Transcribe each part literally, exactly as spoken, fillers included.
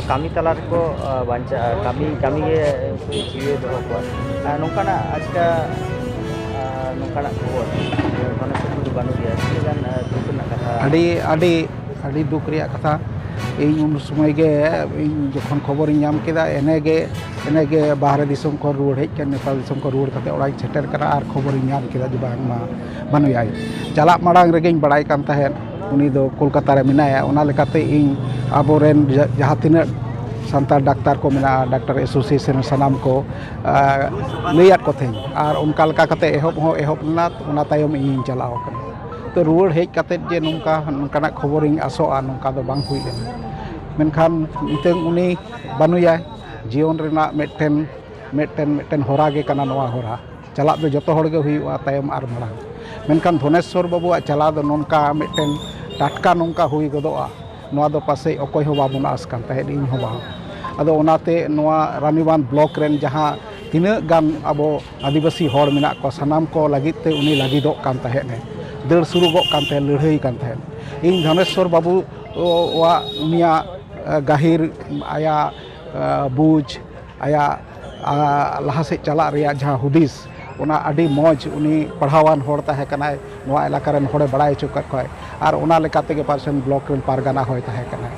ᱠᱟᱹᱢᱤ ᱛᱟᱞᱟ ᱨᱮᱠᱚ ᱵᱟᱧᱪᱟᱜᱼᱟ᱾ ᱠᱟᱹᱢᱤ ᱠᱟᱹᱢᱤ ᱜᱮ ᱩᱱᱠᱩ ᱡᱤᱣᱤ ᱫᱚᱦᱚ ᱠᱚᱣᱟ᱾ ᱱᱚᱝᱠᱟᱱᱟᱜ ᱟᱪᱠᱟ ᱱᱚᱝᱠᱟᱱᱟᱜ ᱠᱷᱚᱵᱚᱨ ᱢᱟᱱᱮ ᱥᱩᱫᱷᱩ ᱵᱟᱹᱱᱩᱜ ᱜᱮᱭᱟ᱾ ᱛᱤᱱᱟᱹᱜ ᱜᱟᱱ ᱫᱩᱠ ᱨᱮᱱᱟᱜ ᱠᱟᱛᱷᱟ᱾ ᱟᱹᱰᱤ ᱟᱹᱰᱤ ᱟᱹᱰᱤ ᱫᱩᱠ ᱨᱮᱭᱟᱜ ᱠᱟᱛᱷᱟ᱾ ᱤᱧ ᱩᱱ ᱥᱚᱢᱚᱭ ᱜᱮ, ᱤᱧ ᱡᱚᱠᱷᱚᱱ ᱠᱷᱚᱵᱚᱨᱤᱧ ᱧᱟᱢ ᱠᱮᱫᱟ, ᱮᱱᱮ ᱜᱮ ᱮᱱᱮ ᱜᱮ ᱵᱟᱦᱨᱮ ᱫᱤᱥᱚᱢ ᱠᱷᱚᱱ ᱨᱩᱣᱟᱹᱲ ᱦᱮᱡ ᱠᱟᱛᱮ, ᱱᱮᱯᱟᱞ ᱫᱤᱥᱚᱢ ᱠᱷᱚᱱ ᱨᱩᱣᱟᱹᱲ ᱠᱟᱛᱮ ᱚᱲᱟᱜ ᱤᱧ ᱥᱮᱴᱮᱨ ᱠᱟᱱᱟ ᱟᱨ ᱠᱷᱚᱵᱚᱨᱤᱧ ᱧᱟᱢ ᱠᱮᱫᱟ ᱡᱮ ᱵᱟᱝᱢᱟ ᱵᱟᱹᱱᱩᱭᱟ᱾ ᱪᱟᱞᱟᱜ ᱢᱟᱲᱟᱝ ᱨᱮᱜᱮᱧ ᱵᱟᱲᱟᱭ ᱠᱟᱱ ᱛᱟᱦᱮᱸᱫ ᱩᱱᱤ ᱫᱚ ᱠᱳᱞᱠᱟᱛᱟ ᱨᱮ ᱢᱮᱱᱟᱭᱟ᱾ ᱚᱱᱟ ᱞᱮᱠᱟᱛᱮ ᱤᱧ ᱟᱵᱚᱨᱮᱱ ᱡᱟ- ᱡᱟᱦᱟᱸ ᱛᱤᱱᱟᱹᱜ ᱥᱟᱱᱛᱟᱲ ᱰᱟᱠᱛᱟᱨ ᱠᱚ ᱢᱮᱱᱟᱜᱼᱟ, ᱰᱟᱠᱛᱟᱨ ᱮᱥᱳᱥᱤᱭᱮᱥᱚᱱ ᱨᱮᱱ ᱥᱟᱱᱟᱢ ᱠᱚ ᱞᱟᱹᱭᱟᱫ ᱠᱚ ᱛᱟᱦᱮᱸᱧ᱾ ᱟᱨ ᱚᱱᱠᱟ ᱞᱮᱠᱟ ᱠᱟᱛᱮ ᱮᱦᱚᱵ ᱦᱚᱸ ᱮᱦᱚᱵ ᱞᱮᱱᱟ᱾ ᱚᱱᱟ ᱛᱟᱭᱚᱢ ᱤᱧᱤᱧ ᱪᱟᱞᱟᱣ ᱟᱠᱟᱱᱟ᱾ ᱛᱚ ᱨᱩᱣᱟᱹᱲ ᱦᱮᱡ ᱠᱟᱛᱮ ᱡᱮ ᱱᱚᱝᱠᱟ ᱱᱚᱝᱠᱟᱱᱟᱜ ᱠᱷᱚᱵᱚᱨᱤᱧ ᱟᱥᱚᱜᱼᱟ, ᱱᱚᱝᱠᱟ ᱫᱚ ᱵᱟᱝ ᱦᱩᱭ ᱞᱮᱱᱟ᱾ ᱢᱮᱱᱠᱷᱟᱱ ᱱᱤᱛᱚᱝ ᱩᱱᱤ ᱵᱟᱹᱱᱩᱭᱟ᱾ ᱡᱤᱭᱚᱱ ᱨᱮᱱᱟᱜ ᱢᱤᱫᱴᱮᱱ ᱢᱤᱫᱴᱮᱱ ᱢᱤᱫᱴᱮᱱ ᱦᱚᱨᱟ ᱜᱮ ᱠᱟᱱᱟ ᱱᱚᱣᱟ ᱦᱚᱨᱟ᱾ ᱪᱟᱞᱟᱜ ᱫᱚ ᱡᱚᱛᱚ ᱦᱚᱲ ᱜᱮ ᱦᱩᱭᱩᱜᱼᱟ, ᱛᱟᱭᱚᱢ ᱟᱨ ᱢᱟᱲᱟᱝ᱾ ᱢᱮᱱᱠᱷᱟᱱ ᱫᱷᱚᱱᱮᱥᱣᱚᱨ ᱵᱟᱹᱵᱩᱣᱟᱜ ᱪᱟᱞᱟᱣ ᱫᱚ ᱱᱚᱝᱠᱟ ᱢᱤᱫᱴᱮᱱ ᱴᱟᱴᱠᱟ ᱱᱚᱝᱠᱟ ᱦᱩᱭ ᱜᱚᱫᱚᱜᱼᱟ, ᱱᱚᱣᱟ ᱫᱚ ᱯᱟᱥᱮᱡ ᱚᱠᱚᱭ ᱦᱚᱸ ᱵᱟᱵᱚᱱ ᱟᱸᱥ ᱠᱟᱱ ᱛᱟᱦᱮᱸᱫ, ᱤᱧ ᱦᱚᱸ ᱵᱟᱝ᱾ ᱟᱫᱚ ᱚᱱᱟᱛᱮ ᱱᱚᱣᱟ ᱨᱟᱱᱤᱵᱟᱸᱫᱷ ᱵᱞᱚᱠ ᱨᱮᱱ ᱡᱟᱦᱟᱸ ᱛᱤᱱᱟᱹᱜ ᱜᱟᱱ ᱟᱵᱚ ᱟᱹᱫᱤᱵᱟᱹᱥᱤ ᱦᱚᱲ ᱢᱮᱱᱟᱜ ᱠᱚᱣᱟ, ᱥᱟᱱᱟᱢ ᱠᱚ ᱞᱟᱹᱜᱤᱫ ᱛᱮ ᱩᱱᱤ ᱞᱟᱹᱜᱤᱫᱚᱜ ᱠᱟᱱ ᱛᱟᱦᱮᱸᱫ ᱮ, ᱫᱟᱹᱲ ᱥᱩᱨᱩᱜᱚᱜ ᱠᱟᱱ ᱛᱟᱦᱮᱸᱫ, ᱞᱟᱹᱲᱦᱟᱹᱭ ᱠᱟᱱ ᱛᱟᱦᱮᱸᱫ᱾ ᱤᱧ ᱫᱷᱚᱱᱮᱥᱣᱚᱨ ᱵᱟᱹᱵᱩᱣᱟᱜ ᱩᱱᱤᱭᱟᱜ ᱜᱟᱹᱦᱤᱨ, ᱟᱭᱟᱜ ᱵᱩᱡᱽ, ᱟᱭᱟᱜ ᱞᱟᱦᱟ ᱥᱮᱫ ᱪᱟᱞᱟᱜ ᱨᱮᱭᱟᱜ ᱡᱟᱦᱟᱸ ᱦᱩᱫᱤᱥ, ᱚᱱᱟ ᱟᱹᱰᱤ ᱢᱚᱡᱽ᱾ ᱩᱱᱤ ᱯᱟᱲᱦᱟᱣᱟᱱ ᱦᱚᱲ ᱛᱟᱦᱮᱸ ᱠᱟᱱᱟᱭ, ᱱᱚᱣᱟ ᱮᱞᱟᱠᱟ ᱨᱮᱱ ᱦᱚᱲᱮ ᱵᱟᱲᱟᱭ ᱦᱚᱪᱚ ᱠᱟᱫ ᱠᱚᱣᱟᱭ᱾ ᱟᱨ ᱚᱱᱟ ᱞᱮᱠᱟ ᱛᱮᱜᱮ ᱯᱟᱨᱥᱮᱱ ᱵᱞᱚᱠ ᱨᱮᱱ ᱯᱟᱨᱜᱟᱱᱟ ᱦᱚᱸᱭ ᱛᱟᱦᱮᱸ ᱠᱟᱱᱟᱭ᱾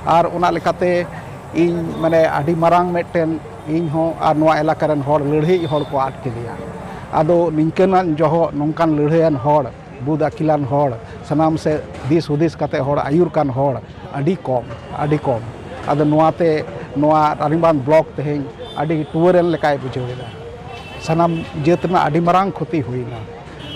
ᱟᱨ ᱚᱱᱟ ᱞᱮᱠᱟᱛᱮ ᱤᱧ ᱢᱟᱱᱮ ᱟᱹᱰᱤ ᱢᱟᱨᱟᱝ ᱢᱤᱫᱴᱮᱱ, ᱤᱧ ᱦᱚᱸ ᱟᱨ ᱱᱚᱣᱟ ᱮᱞᱟᱠᱟ ᱨᱮᱱ ᱦᱚᱲ ᱞᱟᱹᱲᱦᱟᱹᱭᱤᱡ ᱦᱚᱲ ᱠᱚ ᱟᱫ ᱠᱮᱫᱮᱭᱟ᱾ ᱟᱫᱚ ᱱᱤᱝᱠᱟᱹᱱᱟᱜ ᱡᱚᱦᱚᱜ ᱱᱚᱝᱠᱟᱱ ᱞᱟᱹᱲᱦᱟᱹᱭᱟᱱ ᱦᱚᱲ, ᱵᱩᱫ ᱟᱹᱠᱤᱞᱟᱱ ᱦᱚᱲ, ᱥᱟᱱᱟᱢ ᱥᱮᱫ ᱫᱤᱥ ᱦᱩᱫᱤᱥ ᱠᱟᱛᱮ ᱦᱚᱲ ᱟᱹᱭᱩᱨ ᱠᱟᱱ ᱦᱚᱲ ᱟᱹᱰᱤ ᱠᱚᱢ, ᱟᱹᱰᱤ ᱠᱚᱢ᱾ ᱟᱫᱚ ᱱᱚᱣᱟᱛᱮ ᱱᱚᱣᱟ ᱨᱟᱱᱤᱵᱟᱸᱫᱷ ᱵᱞᱚᱠ ᱛᱮᱦᱮᱧ ᱟᱹᱰᱤ ᱴᱩᱣᱟᱹᱨᱮᱱ ᱞᱮᱠᱟᱭ ᱵᱩᱡᱷᱟᱹᱣ ᱮᱫᱟ᱾ ᱥᱟᱱᱟᱢ ᱡᱟᱹᱛ ᱨᱮᱱᱟᱜ ᱟᱹᱰᱤ ᱢᱟᱨᱟᱝ ᱠᱷᱚᱛᱤ ᱦᱩᱭᱱᱟ᱾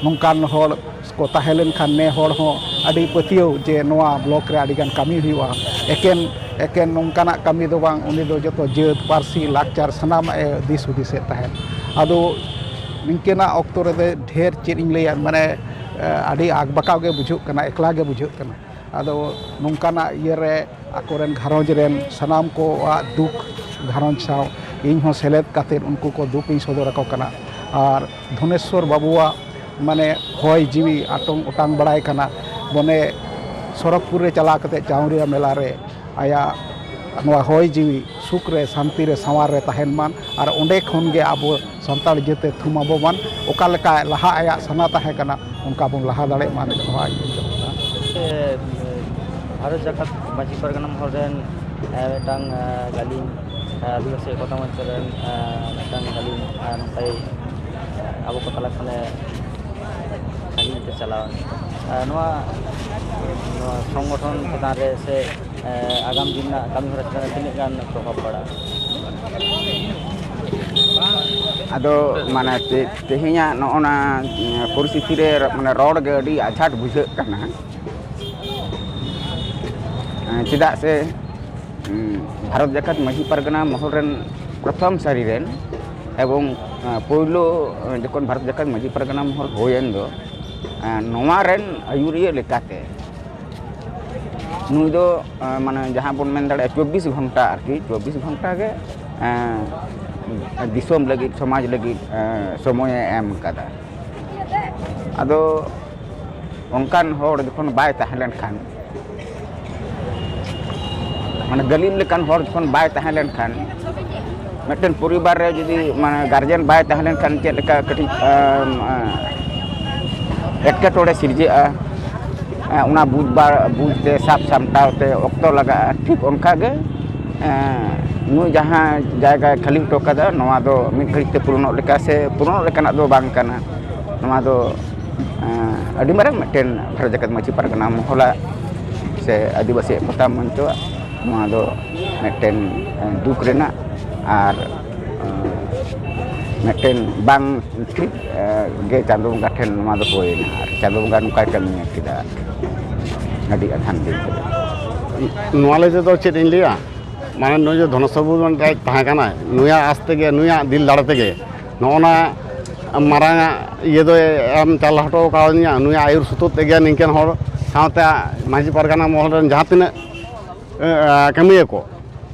ᱱᱚᱝᱠᱟᱱ ᱦᱚᱲ ᱠᱚ ᱛᱟᱦᱮᱸ ᱞᱮᱱᱠᱷᱟᱱ ᱱᱮ ᱦᱚᱲ ᱦᱚᱸ ᱟᱹᱰᱤ ᱯᱟᱹᱛᱭᱟᱹᱣ ᱡᱮ ᱱᱚᱣᱟ ᱵᱞᱚᱠ ᱨᱮ ᱟᱹᱰᱤᱜᱟᱱ ᱠᱟᱹᱢᱤ ᱦᱩᱭᱩᱜᱼᱟ᱾ ᱮᱠᱮᱱ ᱮᱠᱮᱱ ᱱᱚᱝᱠᱟᱱᱟᱜ ᱠᱟᱹᱢᱤ ᱫᱚ ᱵᱟᱝ, ᱩᱱᱤ ᱫᱚ ᱡᱚᱛᱚ ᱡᱟᱹᱛ, ᱯᱟᱹᱨᱥᱤ, ᱞᱟᱠᱪᱟᱨ ᱥᱟᱱᱟᱢᱟᱜ ᱮ ᱫᱤᱥ ᱦᱩᱫᱤᱥᱮᱫ ᱛᱟᱦᱮᱸᱫ᱾ ᱟᱫᱚ ᱱᱤᱝᱠᱟᱹᱱᱟᱜ ᱚᱠᱛᱚ ᱨᱮᱫᱚ ᱰᱷᱮᱨ ᱪᱮᱫ ᱤᱧ ᱞᱟᱹᱭᱟ, ᱢᱟᱱᱮ ᱟᱹᱰᱤ ᱟᱠᱵᱟᱠᱟᱣ ᱜᱮ ᱵᱩᱡᱷᱟᱹᱜ ᱠᱟᱱᱟ, ᱮᱠᱞᱟ ᱜᱮ ᱵᱩᱡᱷᱟᱹᱜ ᱠᱟᱱᱟ᱾ ᱟᱫᱚ ᱱᱚᱝᱠᱟᱱᱟᱜ ᱤᱭᱟᱹᱨᱮ ᱟᱠᱚᱨᱮᱱ ᱜᱷᱟᱨᱚᱸᱡᱽ ᱨᱮᱱ ᱥᱟᱱᱟᱢ ᱠᱚᱣᱟᱜ ᱫᱩᱠ, ᱜᱷᱟᱨᱚᱸᱡᱽ ᱥᱟᱶ ᱤᱧ ᱦᱚᱸ ᱥᱮᱞᱮᱫ ᱠᱟᱛᱮᱫ ᱩᱱᱠᱩ ᱠᱚ ᱫᱩᱠ ᱤᱧ ᱥᱚᱫᱚᱨ ᱟᱠᱚ ᱠᱟᱱᱟ᱾ ᱟᱨ ᱫᱷᱚᱱᱮᱥᱣᱚᱨ ᱵᱟᱹᱵᱩᱣᱟᱜ ᱢᱟᱱᱮ ᱦᱚᱭ ᱡᱤᱣᱤ ᱟᱴᱚᱝ ᱚᱴᱟᱝ ᱵᱟᱲᱟᱭ ᱠᱟᱱᱟ᱾ ᱢᱚᱱᱮ ᱥᱚᱨᱚᱜᱽᱯᱩᱨ ᱨᱮ ᱪᱟᱞᱟᱣ ᱠᱟᱛᱮᱫ ᱪᱟᱣᱨᱤᱭᱟ ᱢᱮᱞᱟ ᱨᱮ ᱟᱭᱟᱜ ᱱᱚᱣᱟ ᱦᱚᱭ ᱡᱤᱣᱤ ᱥᱩᱠ ᱨᱮ, ᱥᱟᱱᱛᱤ ᱨᱮ, ᱥᱟᱶᱟᱨ ᱨᱮ ᱛᱟᱦᱮᱱ ᱢᱟ᱾ ᱟᱨ ᱚᱸᱰᱮ ᱠᱷᱚᱱ ᱜᱮ ᱟᱵᱚ ᱥᱟᱱᱛᱟᱲ ᱡᱟᱹᱛᱮ ᱛᱷᱩᱢ ᱟᱵᱚ ᱢᱟ᱾ ᱚᱠᱟ ᱞᱮᱠᱟ ᱞᱟᱦᱟ ᱟᱭᱟᱜ ᱥᱟᱱᱟ ᱛᱟᱦᱮᱸ ᱠᱟᱱᱟ, ᱚᱱᱠᱟ ᱵᱚᱱ ᱞᱟᱦᱟ ᱫᱟᱲᱮᱭᱟᱜ ᱢᱟ, ᱱᱚᱣᱟ ᱤᱧ ᱠᱷᱚᱡᱚᱜ ᱠᱟᱱᱟ᱾ ᱥᱮ, ᱵᱷᱟᱨᱚᱛ ᱡᱟᱠᱟᱛ ᱢᱟᱹᱡᱷᱤ ᱯᱟᱨᱜᱟᱱᱟ ᱢᱚᱦᱚᱞ ᱨᱮᱱ, ᱮ, ᱢᱤᱫᱴᱟᱝ, ᱮ, ᱜᱟᱹᱞᱤᱢ, ᱮ, ᱟᱹᱫᱤᱵᱟᱹᱥᱤ ᱮᱠᱚᱛᱟ ᱢᱚᱧᱪᱚ ᱨᱮᱱ, ᱮ, ᱢᱤᱫᱴᱟᱝ ᱜᱟᱹᱞᱤᱢ, ᱮ, ᱱᱚᱝᱠᱟᱭ, ᱮ, ᱟᱵᱚ ᱠᱚ ᱛᱟᱞᱟ ᱠᱷᱚᱱᱮ ᱥᱟᱺᱜᱤᱧ ᱛᱮ ᱪᱟᱞᱟᱣ ᱮᱱᱟ᱾ ᱮ, ᱱᱚᱣᱟ, ᱱᱚᱣᱟ ᱥᱚᱝᱜᱚᱴᱷᱚᱱ ᱪᱮᱛᱟᱱ ᱨᱮ ᱥᱮ, ᱮ, ᱟᱜᱟᱢ ᱫᱤᱱ ᱨᱮᱱᱟᱜ ᱠᱟᱹᱢᱤ ᱦᱚᱨᱟ ᱪᱮᱛᱟᱱ ᱨᱮ ᱛᱤᱱᱟᱹᱜ ᱜᱟᱱ ᱯᱨᱚᱵᱷᱟᱵᱽ ᱯᱟᱲᱟᱜᱼᱟ? ᱟᱫᱚ ᱢᱟᱱᱮ ᱛᱮ-, ᱛᱮᱦᱮᱧᱟᱜ ᱱᱚᱜᱼᱚ ᱱᱟ, ᱮ, ᱯᱚᱨᱤᱥᱛᱷᱤᱛᱤ ᱨᱮ ᱢᱟᱱᱮ ᱨᱚᱲ ᱜᱮ ᱟᱹᱰᱤ ᱟᱡᱷᱟᱴ ᱵᱩᱡᱷᱟᱹᱜ ᱠᱟᱱᱟ᱾ ᱮ, ᱪᱮᱫᱟᱜ ᱥᱮ, ᱩᱸ, ᱵᱷᱟᱨᱚᱛ ᱡᱟᱠᱟᱛ ᱢᱟᱹᱡᱷᱤ ᱯᱟᱨᱜᱟᱱᱟ ᱢᱚᱦᱚᱞ ᱨᱮᱱ ᱯᱨᱚᱛᱷᱚᱢ ᱥᱟᱹᱨᱤ ᱨᱮᱱ ᱮᱵᱚᱝ, ᱮ, ᱯᱳᱭᱞᱳ, ᱮ, ᱡᱚᱠᱷᱚᱱ ᱵᱷᱟᱨᱚᱛ ᱡᱟᱠᱟᱛ ᱢᱟᱹᱡᱷᱤ ᱯᱟᱨᱜᱟᱱᱟ ᱢᱚᱦᱚᱞ ᱦᱩᱭᱮᱱ ᱫᱚ, ᱮ, ᱱᱚᱣᱟ ᱨᱮᱱ ᱟᱹᱭᱩᱨᱤᱭᱟᱹ ᱞᱮᱠᱟᱛᱮ ᱱᱩᱭ ᱫᱚ, ᱮ, ᱢᱟᱱᱮ ᱡᱟᱦᱟᱸ ᱵᱚᱱ ᱢᱮᱱ ᱫᱟᱲᱮᱭᱟᱜᱼᱟ ᱪᱚᱵᱵᱤᱥ ᱜᱷᱚᱱᱴᱟ ᱟᱨᱠᱤ, ᱪᱚᱵᱵᱤᱥ ᱜᱷᱚᱱᱴᱟ ᱜᱮ, ᱮ, ᱫᱤᱥᱚᱢ ᱞᱟᱹᱜᱤᱫ, ᱥᱚᱢᱟᱡᱽ ᱞᱟᱹᱜᱤᱫ, ᱮ, ᱥᱚᱢᱚᱭᱮ ᱮᱢ ᱠᱟᱫᱟ᱾ ᱟᱫᱚ ᱚᱱᱠᱟᱱ ᱦᱚᱲ ᱡᱚᱠᱷᱚᱱ ᱵᱟᱭ ᱛᱟᱦᱮᱸ ᱞᱮᱱᱠᱷᱟᱱ, ᱢᱟᱱᱮ ᱜᱟᱹᱞᱤᱢ ᱞᱮᱠᱟᱱ ᱦᱚᱲ ᱡᱚᱠᱷᱚᱱ ᱵᱟᱭ ᱛᱟᱦᱮᱸ ᱞᱮᱱᱠᱷᱟᱱ, ᱢᱤᱫᱴᱮᱱ ᱯᱚᱨᱤᱵᱟᱨ ᱨᱮ ᱡᱩᱫᱤ ᱢᱟᱱᱮ ᱜᱟᱨᱡᱮᱱ ᱵᱟᱭ ᱛᱟᱦᱮᱸ ᱞᱮᱱᱠᱷᱟᱱ ᱪᱮᱫ ᱞᱮᱠᱟ ᱠᱟᱹᱴᱤᱡ, ᱟᱢ, ᱟ, ᱮᱴᱠᱮᱴᱚᱬᱮ ᱥᱤᱨᱡᱟᱹᱜᱼᱟ, ᱟ, ᱚᱱᱟ ᱵᱩᱡᱽ ᱵᱟ-, ᱵᱩᱡᱽ ᱛᱮ ᱥᱟᱵ ᱥᱟᱢᱴᱟᱣ ᱛᱮ ᱚᱠᱛᱚ ᱞᱟᱜᱟᱜᱼᱟ᱾ ᱴᱷᱤᱠ ᱚᱱᱠᱟ ᱜᱮ, ᱟ, ᱱᱩᱭ ᱡᱟᱦᱟᱸ ᱡᱟᱭᱜᱟᱭ ᱠᱷᱟᱹᱞᱤ ᱦᱚᱴᱚ ᱠᱟᱫᱟ, ᱱᱚᱣᱟ ᱫᱚ ᱢᱤᱫ ᱜᱷᱟᱹᱲᱤᱡ ᱛᱮ ᱯᱩᱨᱚᱱᱚᱜ ᱞᱮᱠᱟ ᱥᱮ ᱯᱩᱨᱚᱱᱚᱜ ᱞᱮᱠᱟᱱᱟᱜ ᱫᱚ ᱵᱟᱝ ᱠᱟᱱᱟ᱾ ᱱᱚᱣᱟ ᱫᱚ ᱮᱸ, ᱟᱹᱰᱤ ᱢᱟᱨᱟᱝ ᱢᱤᱫᱴᱮᱱ ᱵᱷᱟᱨᱚᱛ ᱡᱟᱠᱟᱛ ᱢᱟᱹᱡᱷᱤ ᱯᱟᱨᱜᱟᱱᱟ ᱢᱚᱦᱚᱞᱟᱜ ᱥᱮ ᱟᱹᱫᱤᱵᱟᱹᱥᱤ ᱮᱠᱚᱛᱟ ᱢᱚᱧᱪᱚᱣᱟᱜ ᱱᱚᱣᱟ ᱫᱚ ᱢᱤᱫᱴᱮᱱ, ᱮᱸ, ᱫᱩᱠ ᱨᱮᱱᱟᱜ ᱟᱨ, ᱮᱸ, ᱢᱤᱫᱴᱮᱱ ᱵᱟᱝ ᱴᱷᱤᱠ, ᱮᱸ, ᱜᱮ ᱪᱟᱸᱫᱳ ᱵᱚᱸᱜᱟ ᱴᱷᱮᱱ ᱱᱚᱣᱟ ᱫᱚ ᱦᱩᱭᱮᱱᱟ ᱟᱨ ᱪᱟᱸᱫᱳ ᱵᱚᱸᱜᱟ ᱱᱚᱝᱠᱟᱭ ᱠᱟᱹᱢᱤᱭᱟ ᱠᱮᱫᱟ ᱟᱨᱠᱤ ᱟᱹᱰᱤ ᱟᱛᱷᱟᱱ ᱫᱤᱱ ᱨᱮ᱾ ᱱᱚᱣᱟ ᱞᱟᱹᱭ ᱛᱮᱫᱚ ᱪᱮᱫ ᱤᱧ ᱞᱟᱹᱭᱟ, ᱢᱟᱱᱮ ᱱᱩᱭ ᱡᱮ ᱫᱷᱚᱱᱚᱥᱥᱚᱨ ᱵᱟᱹᱵᱩ ᱢᱤᱫᱴᱮᱡ ᱛᱟᱦᱮᱸ ᱠᱟᱱᱟᱭ, ᱱᱩᱭᱟᱜ ᱟᱥ ᱛᱮᱜᱮ, ᱱᱩᱭᱟᱜ ᱫᱤᱞ ᱫᱟᱲᱮ ᱛᱮᱜᱮ ᱱᱚᱜᱼᱚ ᱱᱟ ᱢᱟᱨᱟᱝ ᱟᱜ ᱤᱭᱟᱹ ᱫᱚᱭ ᱮᱢ ᱪᱟᱞ ᱦᱚᱴᱚ ᱠᱟᱣᱫᱤᱧᱟ᱾ ᱱᱩᱭᱟᱜ ᱟᱹᱭᱩᱨ ᱥᱩᱛᱩᱜ ᱛᱮᱜᱮ ᱱᱤᱝᱠᱟᱹᱱ ᱦᱚᱲ ᱥᱟᱶᱛᱮ ᱢᱟᱹᱡᱷᱤ ᱯᱟᱨᱜᱟᱱᱟ ᱢᱚᱦᱚᱞ ᱨᱮᱱ ᱡᱟᱦᱟᱸ ᱛᱤᱱᱟᱹᱜ, ᱮ, ᱠᱟᱹᱢᱤᱭᱟᱹ ᱠᱚ,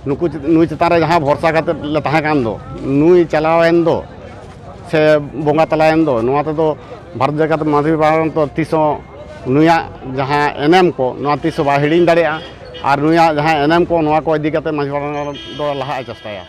ᱱᱩᱠᱩ ᱪᱮᱛ-, ᱱᱩᱭ ᱪᱮᱛᱟᱱ ᱨᱮ ᱡᱟᱦᱟᱸ ᱵᱷᱚᱨᱥᱟ ᱠᱟᱛᱮ ᱞᱮ ᱛᱟᱦᱮᱸ ᱠᱟᱱ ᱫᱚ, ᱱᱩᱭ ᱪᱟᱞᱟᱣᱮᱱ ᱫᱚ ᱥᱮ ᱵᱚᱸᱜᱟ ᱛᱟᱞᱟᱭᱮᱱ ᱫᱚ, ᱱᱚᱣᱟ ᱛᱮᱫᱚ ᱵᱷᱟᱨᱚᱛ ᱡᱟᱠᱟᱛ ᱢᱟᱹᱡᱷᱤ ᱯᱟᱨᱜᱟᱱᱟ ᱫᱚ ᱛᱤᱥ ᱦᱚᱸ ᱱᱩᱭᱟᱜ ᱡᱟᱦᱟᱸ ᱮᱱᱮᱢ ᱠᱚ, ᱱᱚᱣᱟ ᱛᱤᱥ ᱦᱚᱸ ᱵᱟᱭ ᱦᱤᱲᱤᱧ ᱫᱟᱲᱮᱭᱟᱜᱼᱟ᱾ ᱟᱨ ᱱᱩᱭᱟᱜ ᱡᱟᱦᱟᱸ ᱮᱱᱮᱢ ᱠᱚ, ᱱᱚᱣᱟ ᱠᱚ ᱤᱫᱤ ᱠᱟᱛᱮ ᱢᱟᱹᱡᱷᱤ ᱯᱟᱨᱜᱟᱱᱟ ᱫᱚ ᱞᱟᱦᱟᱜ ᱮ ᱪᱮᱥᱴᱟᱭᱟ᱾